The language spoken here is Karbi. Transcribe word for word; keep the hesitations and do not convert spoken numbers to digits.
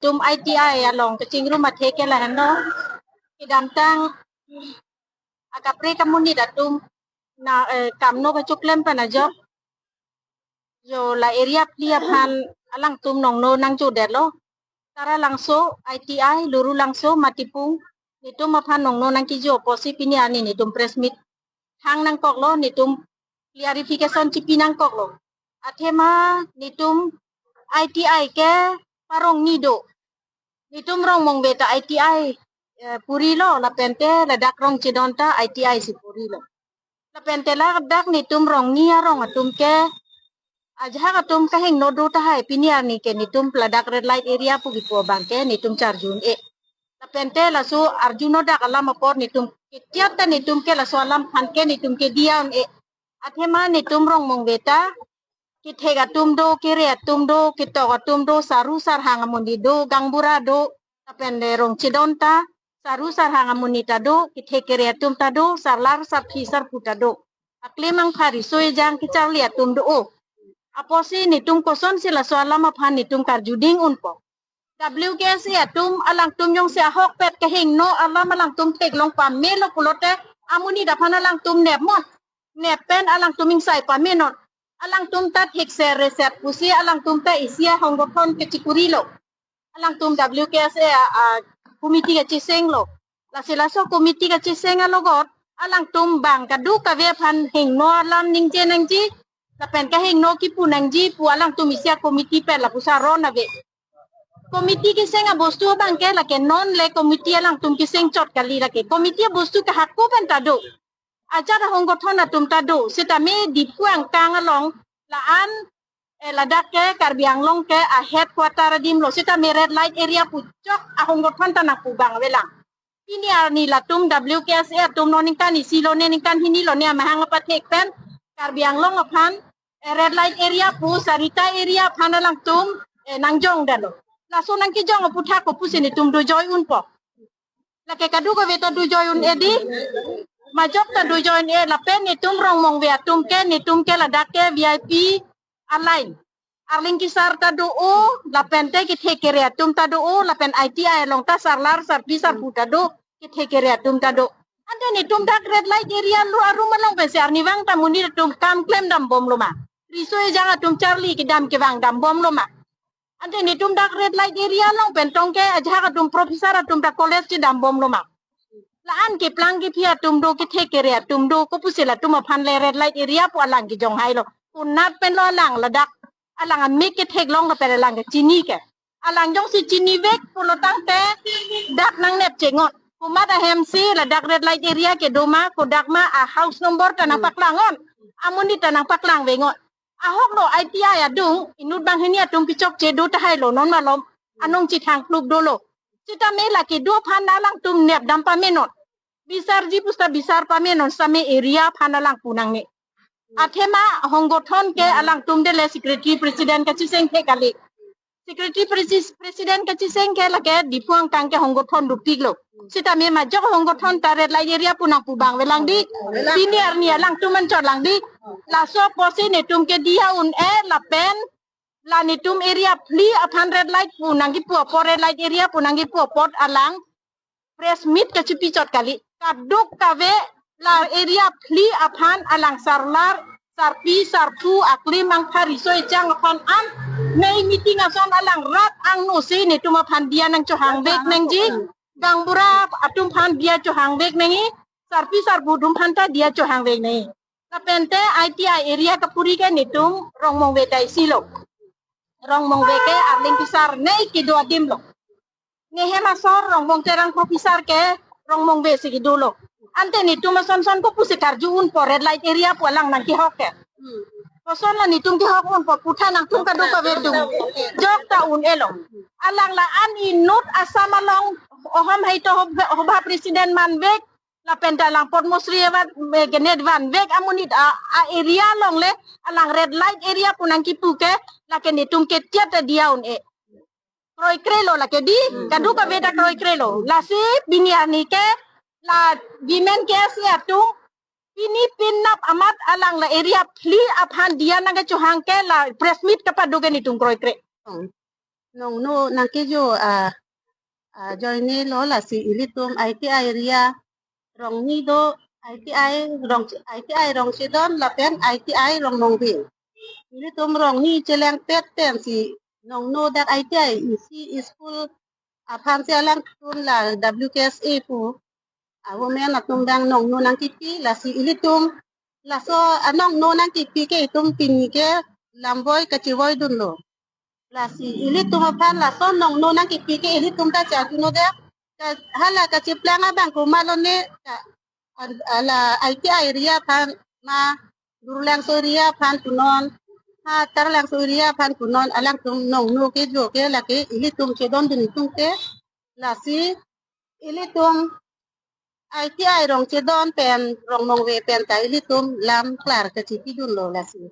netum I T I along kachingrum athe ke lahenlo. Kedamtang akaprek amonit atum na, eh, kamno kachoklem pen ajok. Jo la area phli aphan alangtum nongno nangjodetlo. Taralangso, I T I, Lurulangso, Matipung, netum aphan nongno nangkejo apotsi pini arni netum press meet thang nangkoklo, netum clarification chipi nangkoklo. Athema netum I T I ke parongni do. Netum Rongmongve ta I T I, eh, purilo, lapente ladak Rongchedon ta I T I si purilo. Lapente ladak netum rongni arong atum ke ajahak atum kahingno do tahai, pini arni ke netum ladak red light area pu kipu abang ke netum charju un-e. Lapente laso arjuno dak alam apor netum ketiat ta netum ke laso alam aphan ke netum ke diya un-e. Athema netum Rongmongve ta kethek atum do, kere atum do, ketok atum do, saru sarhang amonit do, gaonbura do, lapente Rongchedon ta saru sarhang amonit ta do, kethek kere atum ta do, sarlar sarpi sarpo ta do. Aklim angpha riso ejang kecharli atum do-o. Apotsi netum kosonsi laso alam aphan netum karjuding unpo? W K S A atum alangtum jongsi ahokpet kahingno alam alangtum theklong pamelo pulote amonit aphan alangtum nepnon. Nep pen alangtum ingsai pamenon. Alangtum ta thekser reser pusi alangtum ta isi ahonggothon kachikurilo. Alangtum W K S A a, a committee kachisenglo. Lasi laso committee kachiseng alogot alangtum bang kadokave aphan hingno alam ningje nangji, lapen kahingno kipu nangji pu alangtum isi a committee pen lapuson aron ave. Committee keseng abostu abang ke lake non le committee alangtum keseng chot kali, lake committee abostu ke hako pen ta do. Ajat ahonggothon atum ta do, sitame Diphu angkang along la-an, eh, ladak ke Karbi Anglong ke a headquarter adim lo, sitame red light area pu chok ahonggothon ta nangpu abang avelang. Pini arni latum W K S A atum non ningkan isi lo ne, ningkan hini lo ne amahang apathek pen Karbi Anglong aphan, eh, red light area pu sarita area aphan alangtum, eh, nangjongdetlo. Laso nangkejong aputhak kopusi netum dojoi unpo? Lake kadokave ta dojoi un-e di. Majok ta dojoi un-e, lapen netum Rongmongve atum ke, netum ke ladak ke V I P a-line. Arleng kesar ta do-o, lapente kethek kere atum ta do-o, lapen I T I along ta sarlar sarpi sarpo ta do, kethek kere atum ta do. Ante netum dak red light area lo arum along pensi arnivang ta monit atum kam klemdam bomlo ma? Riso ejang atum charli kedam kevang dam bomlo ma? Ante netum dak red light area along pen tong ke ajahak atum professor atum ta college chedam bomlo ma? La-an keplang kephi atum do, kethek kere atum do, kopusi latum aphan le red light area pu alang kejonghailo? Konat pen lo alang ladak, alang amik ketheklong lapen alang kechini ke? Alang jongsi chinivek pulo tangte dak nangnep chengot. Komat ahemsi ladak red light area kedo ma, kodak ma, a house number ta nangpaklang non, amonit ta nangpaklang vengot. Ahok lo I T I adung, inut banghini atum kechokche do tahai lo, non malom anong chithang plup dolo. Sitame lake do aphan alangtum nepdam pamenon. Bisarji pusta bisar pamenon, sitame area aphan alang pu nangne. Athema honggothon ke alangtum dele secretary president kachiseng the kali. Secretary presi-, president kachiseng ke lake Diphu angkang ke honggothon dopiklo. Sitame majok honggothon ta red light area pu nangpu abang avelang di. Pini arni alangtum anchot lang di. Laso apotsi netum ke diya un-e lapen la netum area phli aphan red light pu nangkipu apot, red light area pu nangkipu apot alang press meet kachipi chot kali. Kadokave la area phli aphan alang sarlar sarpi sarpo, aklim angpha riso ejang aphan an nei meeting ason alang rat angno si netum aphan diya nangchohangvek nangji. Gaonbura atum aphan diya chohangvek nangji. Sarpi sarpo atum aphan ta diya chohangvek nangji. Lapente I T I area kapuri ke netum Rongmongve ta isi lo. Rongmongve ke arleng kesar nei kedo adim lo. Nehem asor Rongmong Terang Professor ke Rongmongve si kedo lo. Ante netum ason son kopusi karju unpo red light area pu alang nangkehok ke? Koson la netum kehok unpo, putha nangtum kadokave atum jok ta un-elo. Alang la-an inut Assam along Ahom Sahitya Sabha president manvek, lapen ta alang Padma Shri award, eh, genet vanvek amonit a, a area along le alang red light area pu nangkipu ke, lake netum ketiat ta diya un-e. Kroikre lo lake di, kadokave ta kroikre lo. Lasi pini arni ke la women K S A atum pini pinap amat alang la area phli aphan diya nangkachohang ke la press meet kapado ke netum kroikre. nongno nangkejo a ajoine lo. Lasi ilitum I T I area Rongni do, I T I Rong, I T I Rongchedon lapen I T I Rongmongve. Ilitum Rongni chelangpet pensi nongno dak I T I isi school aphansi alangtum la W K S A pu a women atum abang nongno nangkipi. Lasi ilitum laso anongno nangkipi ke itum pini ke lamvoi kachivoidunlo. Lasi ilitum aphan laso nongno nangkipi ke ilitum ta charjuno dak. Ka, hala kachiplang abang komatlo ne ka, an, ala I T I area aphan ma, Durlangso area aphan punon, ha Tarlangso area aphan punon, alangtum nongno kejo ke lake ilitum chedondun itum ke. Lasi ilitum I T I Rongchedon pen Rongmongve pen ta ilitum lam klar kachipidunlo lasi.